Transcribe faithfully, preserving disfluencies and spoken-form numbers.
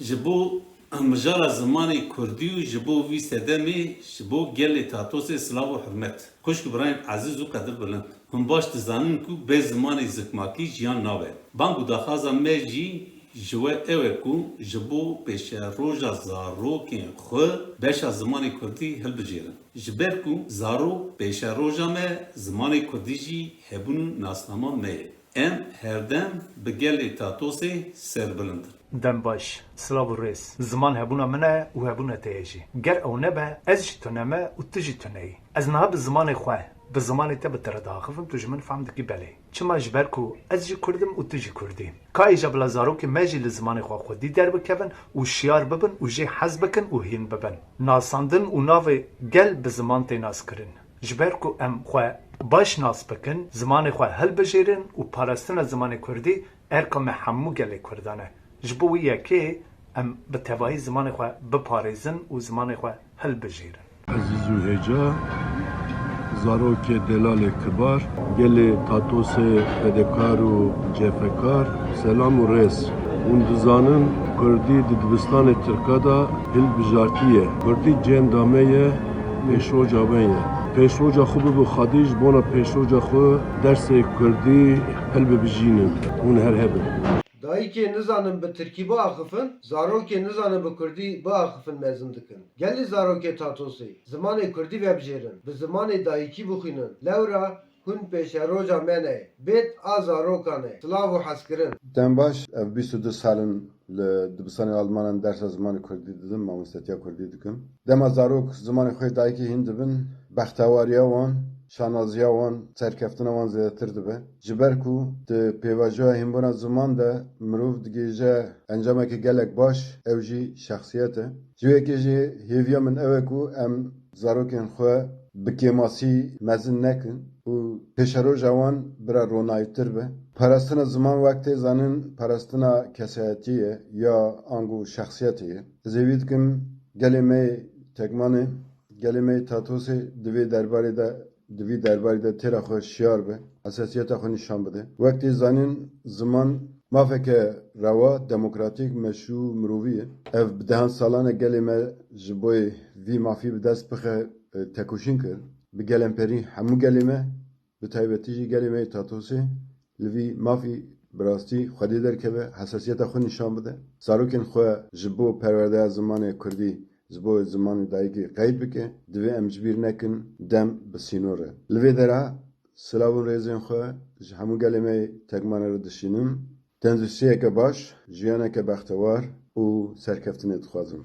Ji bo mijara zimanê kurdî û ji bo vî sedemê, ji bo gelê Tatosê silav û hurmet. Xwişk û birayên ezîz û qedirbilind, hûn baş dizanin ku bê zimanê zikmakî jiyan nabe. Bang û daxwaza me jî ji we ew e ku ji bo pêşeroja zarokên xwe beşa zimanê kurdî hilbijêrin. Ji ber ku zarok pêşeroja me, zimanê kurdî jî hebûn û nasnama me ye. Em herdem bi gelê Tatosê serbilind in. Dem baş, silav û rêz. Ziman hebûna min e û hebûna te ye jî. Ger ew nebe, ez jî tune me û tu jî tune yî. Ez niha bi zimanê xwe, bi zimanê te bi te re diaxivim, tu ji min fehm dikî belê. Çima? Ji ber ku ez jî kurd im û tu jî kurdî. Ka îja bila zarokê me jî li zimanê xwe xwedî derbikevin û şiyar bibin û jê hez bikin û hîn bibin. Nasandin û navê gel bi ziman tê naskirin. Ji ber ku em xwe baş nas bikin, zimanê xwe hilbijêrin û parastina zimanê kurdî erka me hemû gelê kurdan e. Ji bo wî yekê em bi tevahî zimanê xwe biparêzin û zimanê xwe hilbijêrin. Ezîz û hêja, zarokê delalê kibar, gelê Tatosê fedekar û cefekar, selam û rêz. Hûn dizanin, kurdî di dibistanê tirka de hilbijartiye. Kurdî cênda me ye, pêşroja me ye. Pêşroja xwe bibe xwedî, ji bona pêşroja xwe dersê kurdî hilbibijînin. Hûn her hebin. Dayikê nizanin bi tirkî biaxifin, zarokê nizanin bi kurdî biaxifin mezin dikin. Gelî zarokê Tatosê, zimanê kurdî vebijêrin, bi zimanê dayikî bixwînin. Lewra hûn pêşeroja me ne. Bêt a zarokan e. Silav û hezkirin. Dem baş, ev bîst û du sal in li dibistanê Almanan dersa zimanê kurdî didim, mamostetiya kurdî dikim. Dema zarok zimanê xwe yê dayikê hîn dibin, bextewariya wan, şanaziya wan, serkeftina wan zêdetir dibe. Ji ber ku di pêvajoya hînbûna ziman de mirov digihîje encamekî gelek baş, ew jî şexsiyet e. Ji wê yekê jî hêviya min ew e ku em zarokên xwe bi kêmasî mezin nekin û pêşeroja wan bira ronahîtir be. Parastina ziman wek tê zanîn parastina kesayetî ye ya ango şexsiyetê ye. Ez hêvî dikim gelê me yê Tekmanê, gelê me yê Tatosê di vê derbarê de, di vî derbarê de têra xwe şiyar be, hesasiyeta xwe nîşan bide. Wek tê zanîn ziman mafeke rewa, demokratîk, meşrû, mirovî ye. Ev bi dehan salan e gelê me ji bo vî mafî bi dest bixe, e, tekoşîn kir. Bi gelemperî hemû gelê me, bi taybetî jî gelê me yê Tatosê li vî mafî bi rastî xwedî derkeve, hesasiyeta xwe nîşan bide. Zarokên xwe ji bo perwerdeya zimanê kurdî, ji bo zimanê dayikê qeyd bike, divê em ji bîr nekin, dem bi sînor e. Li vê dera silav û rêzên xwe ji hemû gelê me yê Tekmanê re dişînim. Tenduristiyeke baş, jiyaneke bextewar û serkeftinê dixwazim.